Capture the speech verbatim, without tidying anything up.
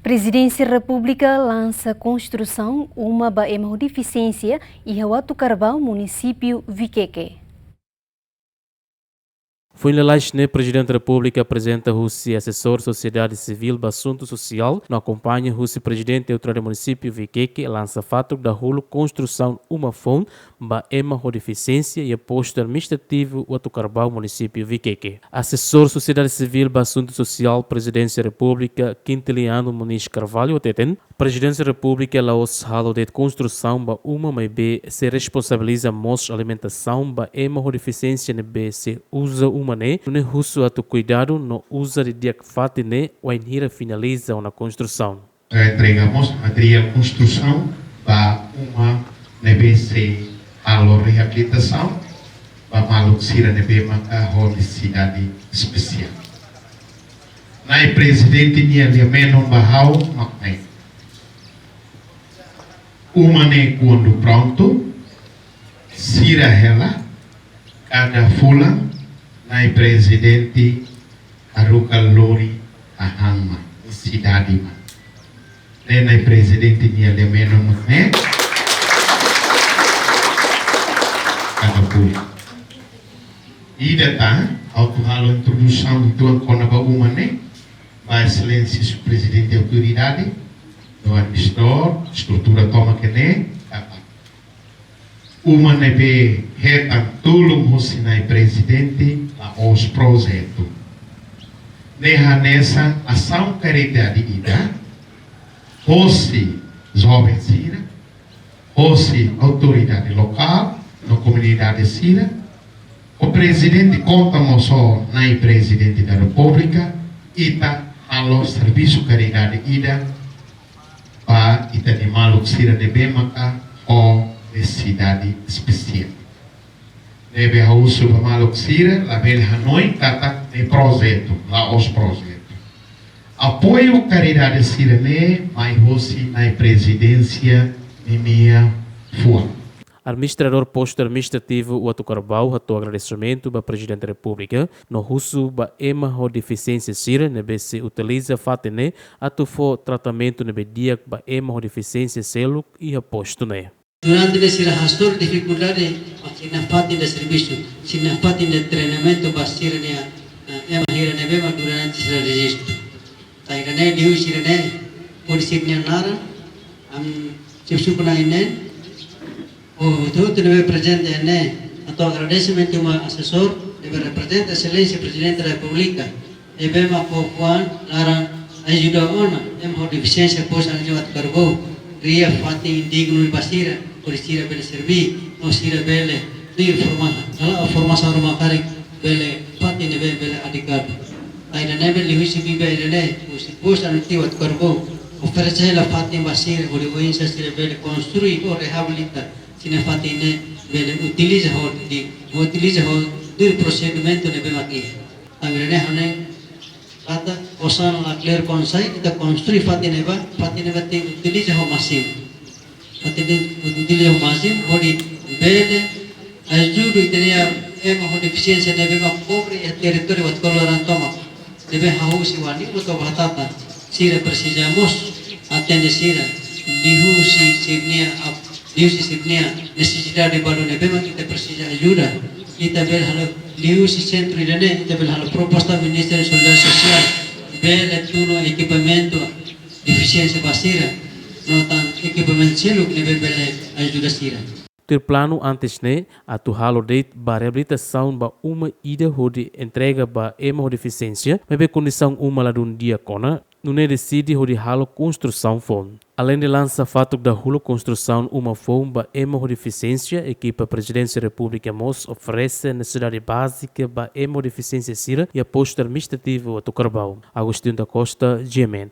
Prezidénsia Repúblika lansa konstrusaun uma ba ema ho defisiénsia iha Uatucarbau, munisípiu Viqueque. Foin lalais ne'e, Prezidente Repúblika aprezenta husi Asesór Sosiedade Sivíl ba Asuntu Sosiál, no akompaña husi Prezidente Autoridade Munisípiu Viqueque, lansa fatuk dahuluk konstrusaun uma foun ba ema ho defisiénsia iha Postu Administrativu Uatucarbau, munisípiu Viqueque. Asesór Sosiedade Sivíl ba Asuntu Sosiál, Prezidénsia Repúblika, Quintiliano Muniz Carvalho, hateten, Prezidénsia Repúblika la'ós halo de'it konstrusaun ba uma, maibé sei responsabiliza mós alimentasaun ba ema ho defisiénsia ne'ebé sei uza uma ne'e, nune'e husu atu kuidadu no uza didi'ak fatin ne'e wainhira finaliza ona konstrusaun. Entrega mós materiál konstrusaun ba uma ne'ebé sei halo reabilitasaun ba maluk sira ne'ebé maka ho nesesidade espesiál. Na'i Prezidente nia lia-menon ba ha'u mak ne'e: uma ne'e kuandu prontu, sira hela, kada fulan, Na'i Prezidente haruka lori hahán mai, nesesidade mai. Ne'e Na'i Prezidente nia lia-menon mak ne'e. Kada fulan. Ida tan, ha'u atu halo introdusaun uitoan kona-ba uma ne'e, ba Exelénsia Señór Prezidente Autoridade, no administradór, estrutura tomak ne'e, katak uma ne'ebé hetan tulun husi Na'i Prezidente, la'ós projetu. Ne'e hanesan asaun karidade ida, hosi joven sira, hosi autoridade lokál, no komunidade sira, ho Prezidente konta mós ho Na'i Prezidente da Repúblika, ita halo servisu karidade ida ba ita-nia maluk sira ne'ebé maka ho nesesidade espesiál. Ne'ebé ha'u husu ba maluk sira, labele hanoin katak ne'e projetu, la'ós projetu. Apoiu karidade sira-ne'e mai hosi Na'i Prezidénsia ninia fuan. Administradór Postu Administrativu Uatucarbau hato'o agradesimentu ba Prezidente Repúblika, no husu ba ema ho defisiénsia sira ne'ebé sei utiliza fatin ne'e atu fó tratamentu ne'ebé di'ak ba ema ho defisiénsia seluk iha postu ne'e. Durante ne'e sira hasoru difikuldade ba sira-nia fatin ida servisu, sira-nia fatin ida treinamentu ba sira-nia, eh, ema hira ne'ebé mak durante sira rejistu. Tan ida-ne'e liuhusi sira-ne'e, hodi sira-nia naran, ami sip suku na'in neen, ho hotu-hotu ne'ebé prezente iha ne'e, hato'o agradesimentu mai Asesór, ne'ebé reprezenta Exelénsia Prezidente da Repúblika, ne'ebé mak fó fuan laran ajuda ona ema ho defisiénsia Postu Administrativu Uatucarbau, kria fatin dignu ba sira, hodi sira bele serbí, no sira bele tuir forma-, hala'o formasaun ruma karik bele fatin ne'ebé bele adikadu. Tan ida-ne'e bele liuhusi biban ida-ne'e, husi Postu Administrativu Uatucarbau oferese hela fatin ba sira, hodi oinsá sira bele konstrui ou reabilita sira-nia fatin ne'e bele utiliza ho di, utiliza ho tuir prosedimentu ne'ebé mak iha. Tan ida-ne'e hanoin katak osan la kleur konsai, ita konstrui fatin ne'ebá, fatin ne'ebá tenke utiliza ho masin. Fatin ne'e utiliza ho masin, hodi bele ajuda ita-nia ema ho defisiénsia ne'ebé mak pobre iha territóriu Uatucarbau laran tomak. Ne'ebé hahú husi wani, hato'o ba hatata, sira presiza mós atende sira, liuhusi sira-nia ap-, liuhusi sira-nia nesesidade balu ne'ebé mak ita presiza ajuda. Ita bele halo liuhusi sentru ida-ne'e, ita bele halo proposta Ministériu Solidariedade Sosiál, bele tulun ekipamentu defisiénsia ba sira, no tan ekipamentu seluk ne'ebé bele ajuda sira. Tuir planu antes ne'e, atu halo de'it ba reabilitasaun ba uma ida hodi entrega ba ema ho defisiénsia, maibé kondisaun uma ladún di'ak ona, nune'e deside hodi halo konstrusaun foun. Aleinde lansa fatuk dahuluk konstrusaun uma foun ba ema ho defisiénsia, ekipa Prezidénsia Repúblika mós oferese nesesidade bázika ba ema ho defisiénsia sira iha Postu Administrativu Uatucarbau. Agostinho da Costa, G M N.